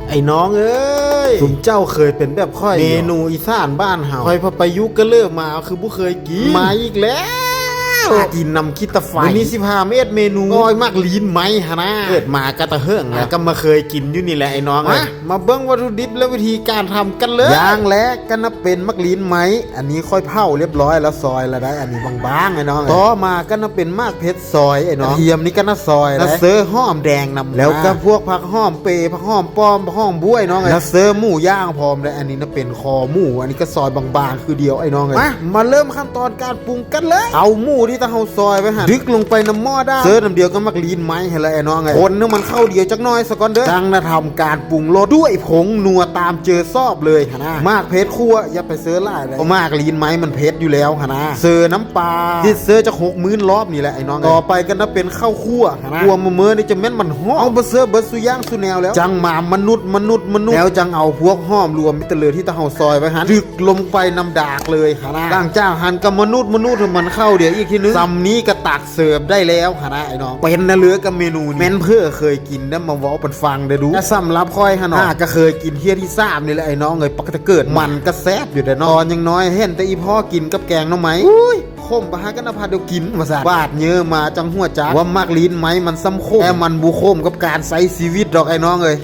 ໄອ້ນ້ອງເອີຍ ຊຸມເຈົ້າເຄີຍເປັນແບບຂ້ອຍ ເມນູອີສານບ້ານເຮົາ ຂ້ອຍພະໄປຢູ່ກະເລີມາ ຄືບໍ່ເຄີຍກິນ ມາອີກແລ້ວ ກິນນຳຂີ້ຕາໄຟ ມື້ນີ້ຊິພາມາເຮັດເມນູ ກ້ອຍໝາກລີນໄມ້ຫັ້ນນາ ເກີດມາກະຕະເຫິງແລ້ວ ກະມາເຄີຍກິນຢູ່ນີ້ແຫຼະໄອ້ນ້ອງເອີຍ ມາເບິ່ງວັດຖຸດິບ ແລະ ວິທີການທຳກັນເລີຍ ຢ່າງແລກກະນະເປັນໝາກລີນໄມ້ ອັນນີ້ຂ້ອຍເຜົາລຽບຮ້ອຍແລ້ວ ຊອຍລະໄດ້ ອັນນີ້ບາງໆ ໄອ້ນ້ອງເອີຍ ຕໍ່ມາກະນະເປັນໝາກເຜັດ ຊອຍໄອ້ນ້ອງ ກະທຽມນີ້ກະນະຊອຍ ນະເຊີຫອມແດງນຳ ແລ້ວກະພວກຜັກຫອມເປ ຜັກຫອມປ້ອມ ຜັກຫອມບ້ວຍນ້ອງເອີຍ ນະເຊີໝູຍ່າງພ້ອມ ແລະ ອັນນີ້ນະເປັນຄໍໝູ ອັນນີ້ກະຊອຍບາງໆ ຄືດຽວໄອ້ນ້ອງເອີຍ ມາ ມາເລີ່ມຂັ້ນຕອນການປຸງກັນເລີຍ ເອົາໝູທີ່ຕາເຮົາຊອຍໄວ້ຫັ້ນ ດຶກລົງໄປນຳໝໍ້ດາ ເຊີນຳດຽວກັບໝາກລີນໄມ້ຫັ້ນແຫຼະໄອ້ນ້ອງເອີຍ ຄົນໃຫ້ມັນເຂົ້າດຽວຈັກໜ້ອຍສາກ່ອນເດີ ຈັ່ງນະທຳການປຸງລົດດ້ວຍຜົງນົວຕາມເຈີຊອບເລີຍຫັ້ນນາ ໝາກເຜັດຂົ້ວຢ່າໄປເຊີຫຼາຍເລີຍ ເພາະໝາກລີນໄມ້ມັນເຜັດຢູ່ແລ້ວຫັ້ນນາ ເຊີນ້ຳ ປາ ເຮັດເຊີຈັກຫົກໝື່ນລອບນີ້ແຫຼະໄອ້ນ້ອງເອີຍ ຕໍ່ໄປກະນະເປັນເຂົ້າຂົ້ວຫັ້ນນະ ຂົ້ວມະເມີນີ້ຈະແມ່ນມັນຫອມ ເອົາມາເຊີເບິດສູ່ຢ່າງສູ່ແນວແລ້ວ ຈັ່ງມາມະນຸດ ມະນຸດ ມະນຸດ ແລ້ວຈັ່ງເອົາພວກຫອມລວມມິດຕະເລີທີ່ຕາເຮົາຊອຍໄວ້ຫັ້ນ ດຶກລົງໄປນຳດາກເລີຍຫັ້ນນະ ຫຼັງຈາກຫັ້ນກະມະນຸດ ມະນຸດໃຫ້ມັນເຂົ້າດຽວອີກທີໜຶ່ງ ສ່ຳນີ້ກະຕັກເສີບໄດ້ແລ້ວຫັ້ນນະໄອ້ນ້ອງ ເປັນນະເລີກະເມນູນີ້ ແມ່ນເຜີເຄີຍກິນນະ ມາເວົ້າປັນຟັງເດີດູ ແຕ່ສຳລັບຂ້ອຍຫັ້ນເນາະ ຫາກະເຄີຍກິນເທື່ອທີສາມນີ້ແຫຼະໄອ້ນ້ອງເອີຍ ປະກະເກີດມັນກະແຊບຢູ່ເດ້ເນາະ ຕອນຍັງນ້ອຍເຫັນແຕ່ອີ່ພໍ່ກິນກັບແກງໜໍ່ໄມ້ ອຸ້ຍ ຂົມປາຫາກະນະພາດຽວກິນວ່າຊັ້ນ ບາດເຍີມາຈັ່ງຮູ້ຈັກວ່າໝາກລີນໄມ້ມັນຊ່ຳຂົມ ແຕ່ມັນບໍ່ຂົມກັບການໃຊ້ຊີວິດດອກໄອ້ນ້ອງເອີຍ